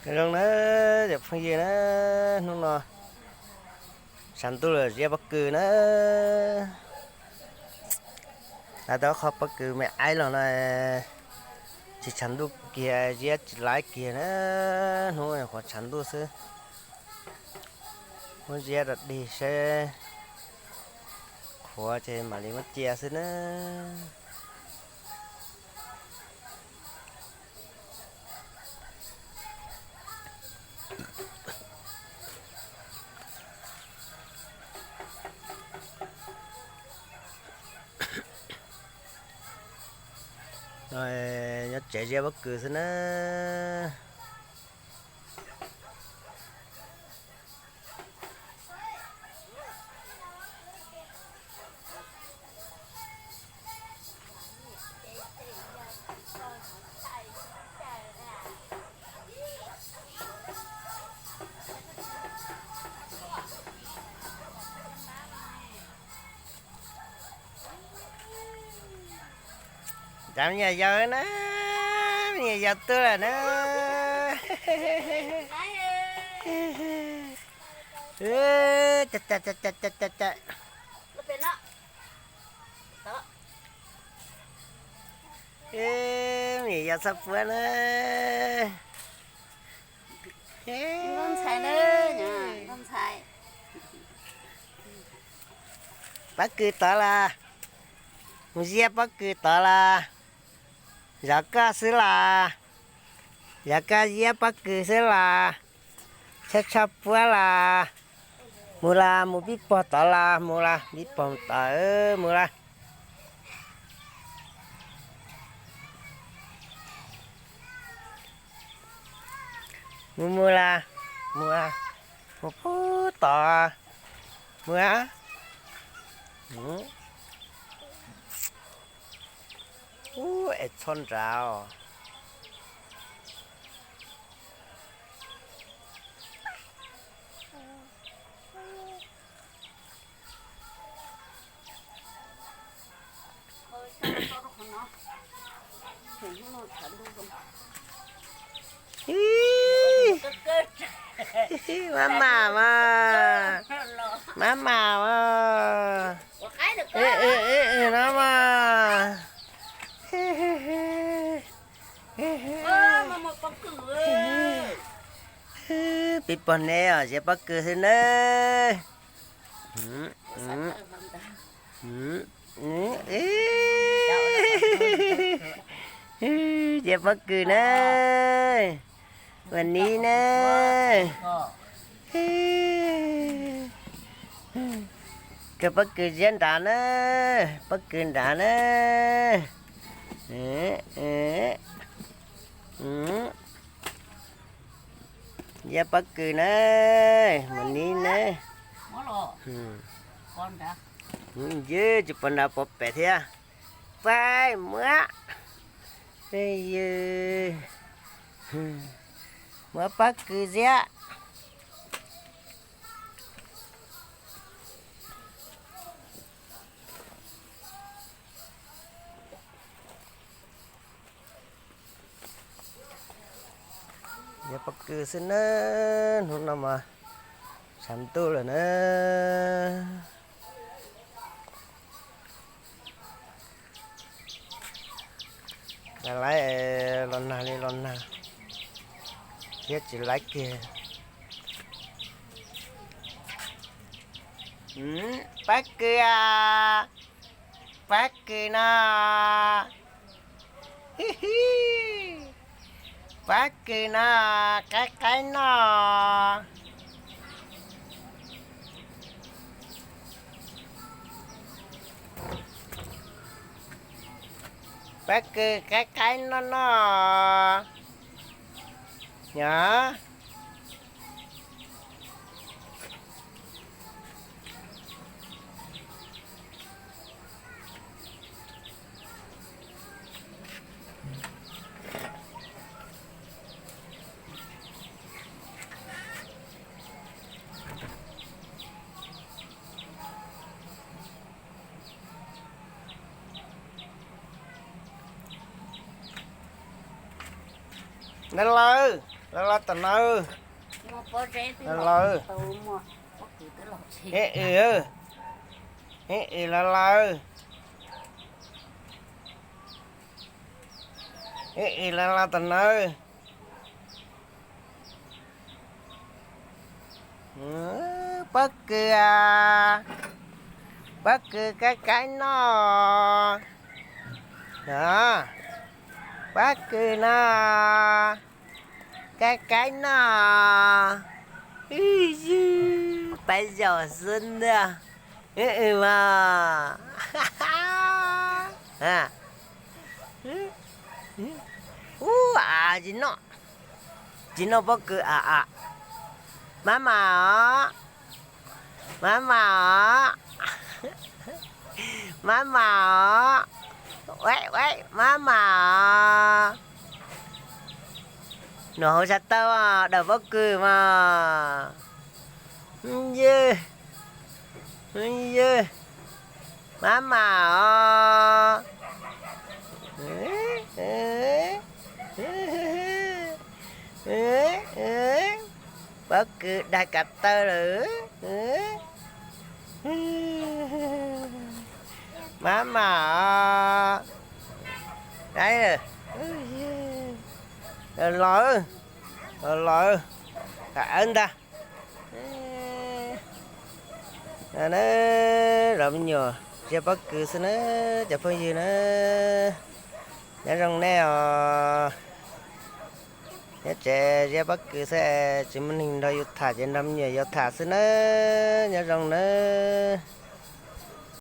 Zoo na, cov phooj ywg na, hnub no tshav ntuj lawm ziab pob kws na. Hais tau qhov pob kws me aib los no, tsis tshav ntuj kiag ziab tsis laib kiag na, hnub nyuam qhuav tshav ntuj xwb. Muab ziab rau dig seb qhuav ces mam li muab cia xwb na. Nyob tsev ziab pob kws xwb na. Cov me nyuam yaus na, me nyuam yaus tuaj lawm na. Me nyuam yaus txhob puab na. Pob kws tod las, mus ziab pob kws tod las, zov koj xwb las, zov koj ziab pob kws xwb las, txhob txhob puab las, mus las mus pib pog tod las mus las pib pog tod mus las. Mus mus las, mus, mus pub tod, mus a. Ub, es txhob nrad os. Mab mam mas, mab mam mas, no mas. Peb pog neb os, ziab pob kws xwb nawb. Ziab pob kws na, ua nib na. Kawg pob kws ziab nrad na, pob kws nrad na. Ziab pob kws na, mus nib na. Ywg tsis pom nrad pov pem thiab. Pab muab, ywg, muab pob kws ziab. Yog pob kws xwb na, hnub no mas tshav ntuj lawm na. Lawv laib los nag li los nag, thiab tsis laib kiag. Pob kws, pob kws no, pob kws no, qaib qaib noj. Pob kws qaib qaib noj noj. Nyob. Nab lawv, Lawv los tom no. Lawv los. Ib im, ib im lawv los. Ib im lawv los tom no. Pob kws a, pob kws kaib kaib noj. Pob kws no, kaib kaib noj. Ywg, pab zaum xwb ntag. Ub, mas. Ub, a, tsis noj, tsis noj pob kws a a. Mab mam os, mab mam os, mab mam os, ua ua mab mam os. Nws hauv sab taw daws pob kws mas. Ywg, ywg, mab mam os. Pob kws daig kav taw lawm. Mab mam os. Los, los, los, tham wb ntag. Los me nyuam, ziab pob kws xwb na, cov phooj ywg na. Nyob zoo nej os. Nyob tsev ziab pob kws xwb, tsis muaj neeg nrog yus tham ces nrog me nyuam yaus tham xwb na. Nyob zoo nawb.